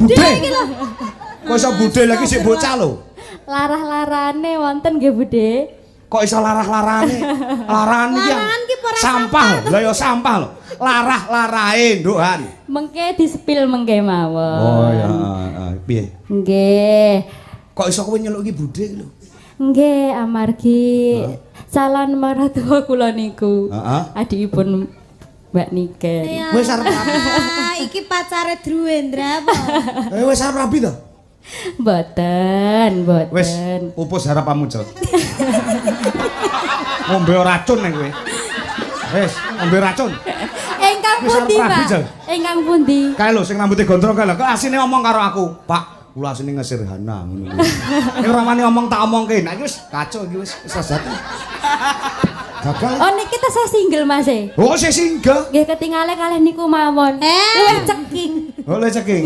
Budhe iki lho. Kok iso budhe lagi sik bocah lho. Larah-larane wonten nggih, Budhe. Kok iso larah-larane? Larahan iki Larahan ki ora sampah lho. Lah ya sampah lho. Larah-larahe, Nduk Han. Mengke disepil mengke mawon. Oh ya, piye? Nggih. Kok iso kowe nyeluk iki budhe iki lho? Nggih, amargi calon maratuwa kula niku. Heeh. Adikipun Mbak Niken. Wis arep rabi. Iki pacare Druwendra apa? Wis arep rabi to? Mboten, mboten. Wis, pupus harapanmu, Jel. Ngombe racun ning kowe. Wis, ngombe racun. Ingkang Wis arep pundi, rabi, Pak? Jel. Ingkang pundi? Kae lho sing rambute gondrong kae lho, kok asine omong karo aku, Pak, kula asine ngesirhana ngono kuwi. Nek ora wani omong tak omongke. Nah iki wis kacau iki wis wis rajat. Gagal. Oh niki tesih single Mas e. Oh, sing single. Nggih ketingale kalih niku mawon. Eh. Luwih ceking. Oh, lho ceking.